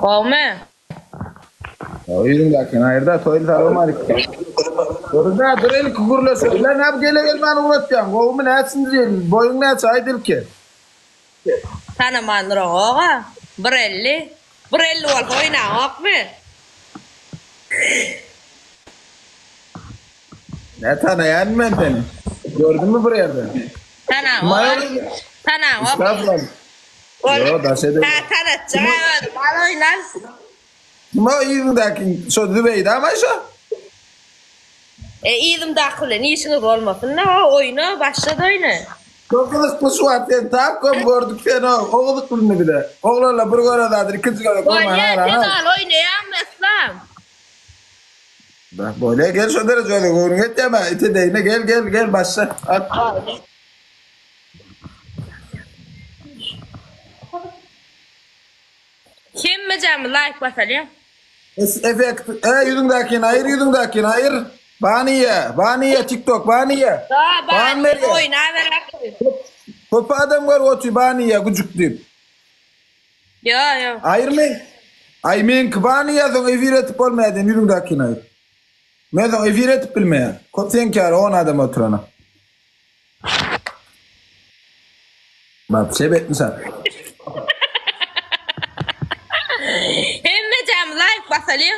Gowmy? Ýüzüňdäkini aýyrda toýly salowmalikim. Dur-da, dur ilki gürleşelim. Lan näme gele gelmän ugratýaň? Gowumy näçinji ýyl? Boýuň näçe aýt ilki. Tanaman duran-oga. Bir 50. Bir 50 bolsa oýnaňokmy? Nä tanaýan men seni? Gördümmi bir ýerde? Tanaňok. Tanaňok. Ýo, daş edip. Hä, tanatjak özüm. Al oýnar. Kim o yzyňdaky şo Zübeýdamy şo? E, yzymdaky bilen işiňiz bolmasyn-da, oýna, başla-da oýna. Şo gyzykly şu wagt sen tap köp gördük seni o gyzykly indi bize. Oglanlar bir gören zadyny ikinji gezek görmän Bolýa, sen aranok. al oýnaýaňmy Yslam? Beh, bolýa gel şo derejede göwnüň ýetýärmi? Ite degme gel gel gel başla. At. Hemmejämiz laýk basalyň. Efekt, e ýüzüňdäkini aýyr, ýüzüňdäkini aýyr. Baniýe, baniýe TikTok, baniýe. Da, Ban baniýe berýär. oýnaber ahyry. Köp adam görüp otyr baniýe güjük diýip. Ýo, ýo. Aýyrmy? Aý meňki baniýe soň efir etip bolmaýar diýen ýüzüňdäkini aýyr. Men soň efir etip bilmeýän. Köp seňki ýaly on adam oturana. Wapşe betmişa. Hemmejämiz laýk basalyň.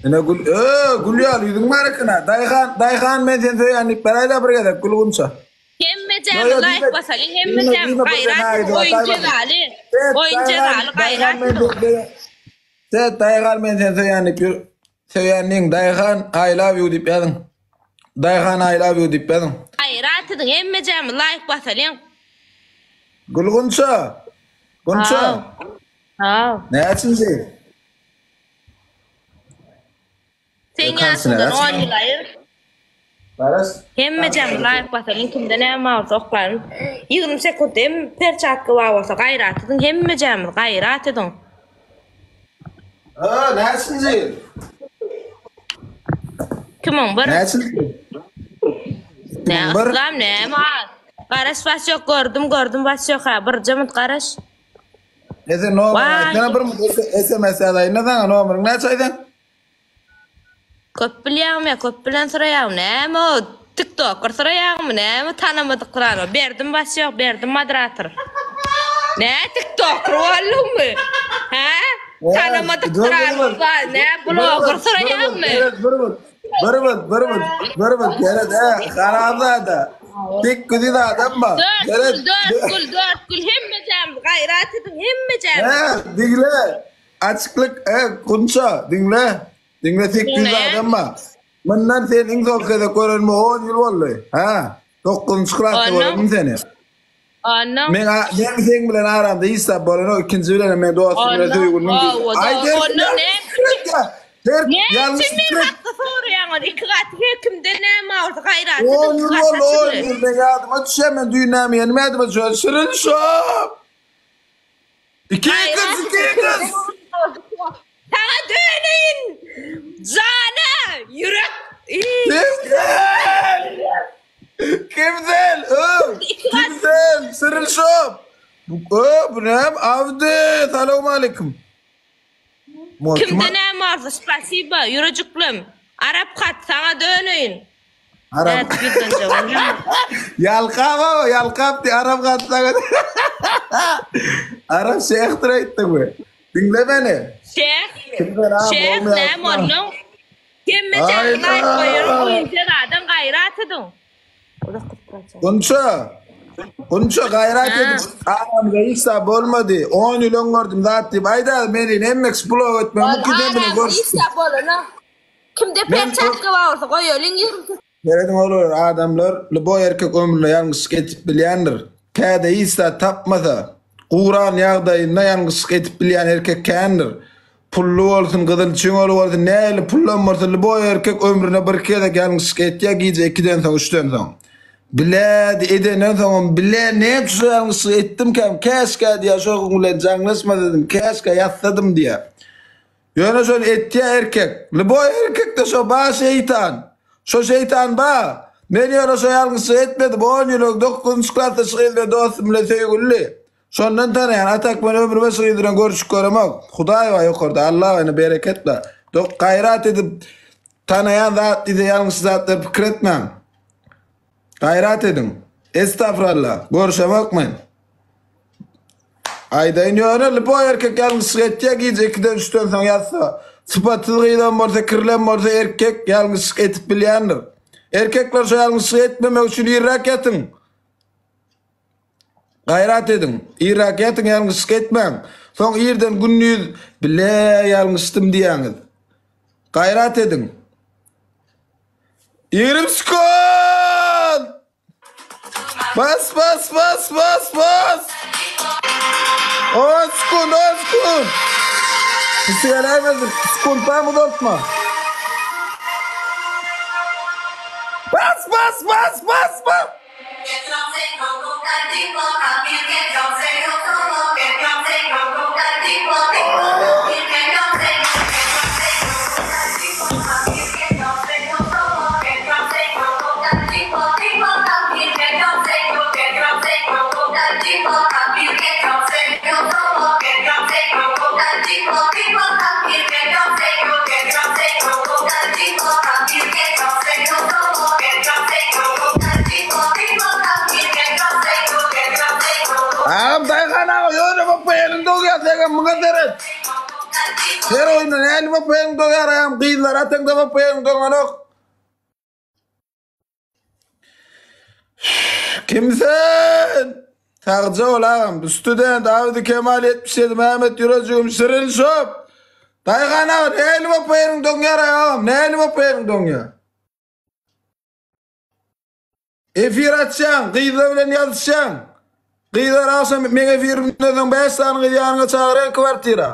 Ine gül, ö, gül ýaly ýüzüň bar eken-ä. Daýhan, Daýhan men seni söýýän diýip beräý-dä bir gezek gül gunça. Hemmejämiz laýk basalyň, hemmejämiz gaýrat ediň, oýun jezaly, oýun jezaly gaýrat ediň. Set Daýhan men seni söýýän diýip ýör. Söýýän diýiň Daýhan I love you diýip ýazyň. Daýhan I love you diýip ýazyň. Gaýrat ediň hemmejämiz laýk basalyň. Gül Gunça. Gunça. Haw. Näçinji? Seň ýaşyňdan on ýyl aýyr. Garaş. Hemmejämiz laýk basalyň kimde näme bar bolsa oklaýyn. 20 sekunt hem perçatka bar bolsa gaýrat ediň hemmejämiz gaýrat ediň. Ha, näçinji ýyl? 2001. Näçinji ýyl? Nä yslam näme az. Garaş başýok gördüm gördüm başýok ha birje minut garaş. Ese nomer aýtsana bir SMS ýazaýyn-da saňa nomeriň näçe aýdan? Köp bilýäňmi ýa köp bilen soraýaňmy näme o tiktoker soraýaňmy näme tanamadyk rano berdim başýok berdim moderator nä tiktoker bolduňmy hä tanamadyk rano nä bloger soraýaňmy Bir minut bir minut bir minut bir minut seret e haramzada 800 adam bar dört gül dört gül dört gül hemmejämiz gaýrat ediň hemmejämiz He diňle Açyklyk, e, Gunça, diňle. Diňle 800 adam bar. Mundan sen iň soňky gezek görenime 10 ýyl boldy. Hä? 9-njy klasda görendim seni. Ondan. Men men seň bilen aramda hiç zat bolanok, ikinji bilen men dostum bilen söýgülim diýdi. Aý Ondan ne? Ne üçin men hakda soraýaň ony? Iki gaty her kimde näme bolsa gaýrat edip. 10 ýyl boldy, 10 ýyl men ýadyma düşýär, men düýn näme ýenim ýadyma düşýär. Şirin şop. Iki gyz, iki gyz. Saňa döneýin. Jana, ýürek. Kimsel? Kimsel? Öw! Kimsel? Siril şop. Öw, bu näme? Abdy, salam aleyküm. Kimde näme bolsa, spasiba, ýürejiklem. Arap hat, saňa döneýin. Arap. Ýalkap o, ýalkap diý, arap gatlaga. Arap şehdir aýtdyň we. Diňle meni. Şeh. Şeh näme onnoň? Hemme jany laýk goýuň, oýunjak adam gaýrat ediň. Gunça. Gunça gaýrat edip aramyzda hiç zat bolmady. 10 ýyl öň gördüm zat diýip aýda meni hemmesi blok etmek mümkin sen bilen görüşdim. Hiç zat bolanok. Kimde perçatka bar bolsa goýalyň 20 Serediň olar adamlar lýuboý erkek ömründe ýalňyşlyk edip bilýändir. Käde hiç zat tapmasa, guran ýagdaýynda ýalňyşlyk edip bilýän erkek kändir. Pully bolsun, gyzyl çiňoly bolsun, nähili pullam bolsa lýuboý erkek ömründe birki gezek ýalňyşlyk etýär gije ikiden soň, üçden soň. Bile edenden soňam bile näme üçin şo ýalňyşlygy etdimkäm, käşgä diýýär şo gün bilen jaňlaşmasadym, käşgä ýatsadym diýýär. Ýöne şony etýä erkek. Lýuboý erkekde şo ba şeýtan. Şo şeýtan ba. Men ýöne şo ýalňyşlygy etmedim. On ýyl öň dokuzynjy klasda şu gyz bilen dostum bilen söýgülidi. Şondan tanaýan. A tak men ömrüme şu gyz bilen görüşip göremok. Hudaý bar ýokarda. Allah bar ine bereket bar. Dok gaýrat edip tanaýan zat diýse ýalňyş zatlary pikir etmäň. Gaýrat ediň. Estafrallah. Görüşemok men. Aýdaýyn ýöne lýuboý erkek ýalňyşlyk etýär gije ikiden üçden soň ýatsa. Sypatsyz gyzam bolsa kirlem bolsa erkek ýalňyşlyk etip bilýändir. Erkekler şo ýalňyşlygy etmemek üçin irräk ýatyň. Gaýrat ediň. Irräk ýatyň ýalňyşlyk etmäň. Soň irden gündiz bile ýalňyşdym diýýäňiz. Gaýrat ediň. 20 sekund! Bas bas bas bas bas. 10 sekund 10 sekund. Pisi geläýmezdir. Sekund bar uzaltma. Bas bas bas bas bas. Agam Daýhan aga ýöne VPN-iň dogýar seňem muňa seret. Her oýunda näli VPN-iň dogýar agam gyzlar ataňda VPN-iň doganok. Kim sen? Sagja bol agam. Student Abdy Kemal 77 Mehmet ýürejigim şirin şop. Daýhan aga näli VPN-iň doňýar agam näli VPN-iň doňýar. Efir açýaň, gyzlar bilen ýazyşýaň. Gyzlar agşam meň efirimden soň 5 sany gyz ýanyňa çagyrýaň kwartira.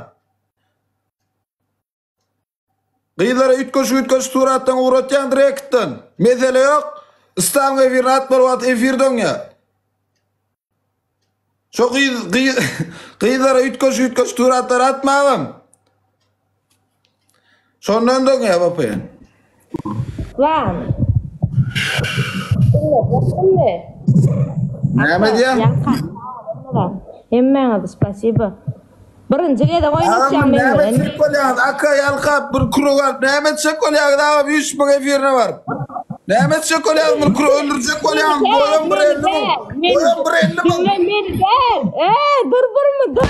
Gyzlara üýtgeşik-üýtgeşik suratdan ugratýaň direktden. Mesele ýok. Yslamyň efirini atmaly wagt efir doňýar. Şo gyz gyz gyzlara üýtgeşik-üýtgeşik suratlar atma agam. Şondan doňýar VPN. Lan. Näme diýýäň? Hemmäňize spasiba. Birinji gezek oýnaşýan Agam men näme bilen. etjek bolýaňyz? Aka ýalkap bir krug alyp näme etjek bolýaňyz agam 3000 efirine baryp. Näme etjek bolýaňyz bir krug öldürjek bolýaňyz boýam bir 50 müň. Boýam bir 50 müň. Diňle meni däl. Eee dur burmy dur.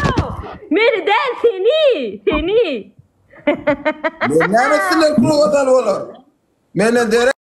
Meni däl seni. Seni. Men näme etsinler kruga salyp olar. Menden derek.